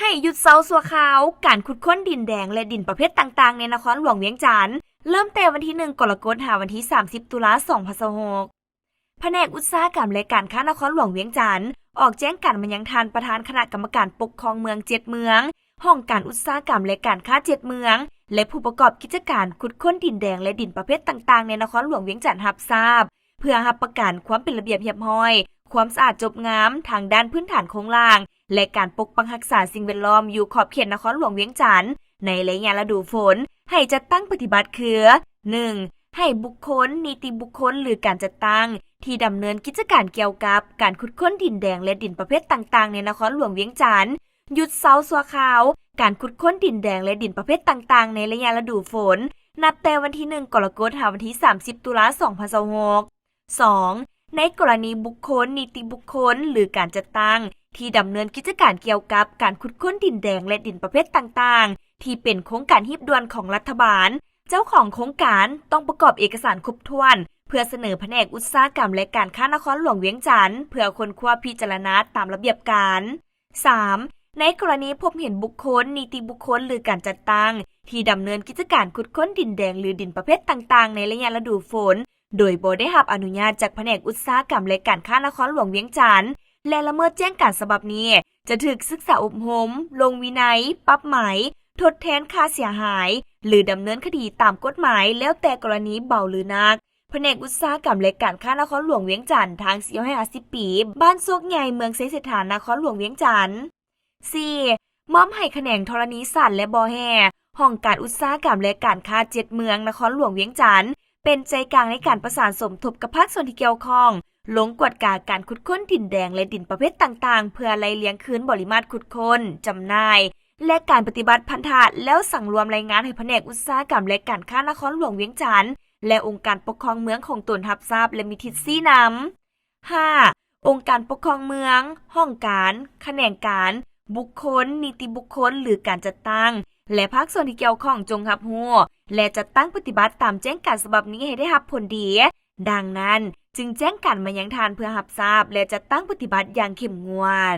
ໃຫ້ຢຸດເຊົາຊົ່ວຄາວການຂຸດຄົ້ນດິນແດງ ແລະ ດິນປະເພດຕ່າງໆ ໃນນະຄອນຫຼວງວຽງຈັນ ເລີ່ມແຕ່ວັນທີໜຶ່ງ ກໍລະກົດ ຫາວັນທີສາມສິບ ຕຸລາ ສອງພັນຊາວຫົກ. ພະແນກອຸດສາຫະກຳ ແລະ ການຄ້ານະຄອນຫຼວງວຽງຈັນ ອອກແຈ້ງການມາຍັງທ່ານປະທານຄະນະກຳມະການປົກຄອງເມືອງເຈັດເມືອງ, ຫ້ອງການອຸດສາຫະກຳ ແລະ ການຄ້າເຈັດເມືອງ ແລະ ຜູ້ປະກອບກິດຈະການຂຸດຄົ້ນດິນແດງ ແລະ ດິນປະເພດຕ່າງໆ ໃນນະຄອນຫຼວງວຽງຈັນຮັບຊາບ, ເພື່ອຮັບປະກັນຄວາມເປັນລະບຽບຮຽບຮ້ອຍ, ຄວາມສະອາດຈົບງາມທາງດ້ານພື້ນຖານໂຄງລ່າງ ແລະ ການປົກປັກຮັກສາສິ່ງແວດລ້ອມຢູ່ຂອບເຂດນະຄອນຫຼວງວຽງຈັນ ໃນໄລຍະລະດູຝົນ ໃຫ້ຈັດຕັ້ງປະຕິບັດຄື: ໜຶ່ງ ໃຫ້ບຸກຄົນ, ນິຕິບຸກຄົນ ຫຼື ການຈັດຕັ້ງທີ່ດຳເນີນກິດຈະການກ່ຽວກັບການຂຸດຄົ້ນດິນແດງ ແລະ ດິນປະເພດຕ່າງໆ ໃນນະຄອນຫຼວງວຽງຈັນ ຢຸດເຊົາຊົ່ວຄາວການຂຸດຄົ້ນດິນແດງ ແລະ ດິນປະເພດຕ່າງໆ ໃນໄລຍະລະດູຝົນ ນັບແຕ່ວັນທີໜຶ່ງ ກໍລະກົດ ຫາວັນທີສາມສິບ ຕຸລາ ສອງພັນຊາວຫົກ. ສອງ ໃນກໍລະນີບຸກຄົນ, ນິຕິບຸກຄົນ ຫຼື ການຈັດຕັ້ງທີ່ດຳເນີນກິດຈະການກ່ຽວກັບການຂຸດຄົ້ນດິນແດງ ແລະ ດິນປະເພດຕ່າງໆ ທີ່ເປັນໂຄງການຮີບດ່ວນຂອງລັດຖະບານ, ເຈົ້າຂອງໂຄງການຕ້ອງປະກອບເອກະສານຄົບຖ້ວນ ເພື່ອສະເໜີພະແນກອຸດສາຫະກຳ ແລະ ການຄ້ານະຄອນຫຼວງວຽງຈັນ ເພື່ອຄົ້ນຄວ້າພິຈາລະນາຕາມລະບຽບການ. ສາມ ໃນກໍລະນີພົບເຫັນບຸກຄົນ, ນິຕິບຸກຄົນ ຫຼື ການຈັດຕັ້ງທີ່ດຳເນີນກິດຈະການຂຸດຄົ້ນດິນແດງ ຫຼື ດິນປະເພດຕ່າງໆ ໃນໄລຍະລະດູຝົນ ໂດຍບໍ່ໄດ້ຮັບອະນຸຍາດຈາກພະແນກອຸດສາຫະກຳ ແລະ ການຄ້ານະຄອນຫຼວງວຽງຈັນ ແລະ ລະເມີດແຈ້ງການສະບັບນີ້ ຈະຖືກສຶກສາອົບຮົມ, ລົງວິໄນ, ປັບໃໝ, ທົດແທນຄ່າເສຍຫາຍ ຫຼື ດຳເນີນຄະດີຕາມກົດໝາຍ ແລ້ວແຕ່ກໍລະນີເບົາ ຫຼື ໜັກ. ພະແນກອຸດສາຫະກຳ ແລະ ການຄ້ານະຄອນຫຼວງວຽງຈັນ ທາງສີ່ຮ້ອຍຫ້າສິບປີ ບ້ານໂຊກໃຫຍ່ ເມືອງໄຊເສດຖາ ນະຄອນຫຼວງວຽງຈັນ. ສີ່ ມອບໃຫ້ຂະແໜງທໍລະນີສານ ແລະ ບໍ່ແຮ່ ຫ້ອງການອຸດສາຫະກຳ ແລະ ການຄ້າເຈັດເມືອງ ນະຄອນຫຼວງວຽງຈັນ ເປັນໃຈກາງໃນການປະສານສົມທົບກັບພາກສ່ວນທີ່ກ່ຽວຂ້ອງ ລົງກວດກາການຂຸດຄົ້ນດິນແດງ ແລະ ດິນປະເພດຕ່າງໆ ເພື່ອໄລ່ລຽງຄືນບໍລິມາດຂຸດຄົ້ນ, ຈຳໜ່າຍ ແລະ ການປະຕິບັດພັນທະ ແລ້ວສັງລວມລາຍງານໃຫ້ພະແນກອຸດສາຫະກຳ ແລະ ການຄ້ານະຄອນຫຼວງວຽງຈັນ ແລະ ອົງການປົກຄອງເມືອງຂອງຕົນຮັບຊາບ ແລະ ມີທິດຊີ້ນຳ. ຫ້າ ອົງການປົກຄອງເມືອງ, ຫ້ອງການ, ຂະແໜງການ, ບຸກຄົນ, ນິຕິບຸກຄົນ ຫຼື ການຈັດຕັ້ງ ແລະ ພາກສ່ວນທີ່ກ່ຽວຂ້ອງຈົ່ງຮັບຮູ້ ແລະ ຈັດຕັ້ງປະຕິບັດຕາມແຈ້ງການສະບັບນີ້ໃຫ້ໄດ້ຮັບຜົນດີ. ດັ່ງນັ້ນ, ຈຶ່ງແຈ້ງການມາຍັງທ່ານເພື່ອຮັບຊາບ ແລະ ຈັດຕັ້ງປະຕິບັດຢ່າງເຂັ້ມງວດ.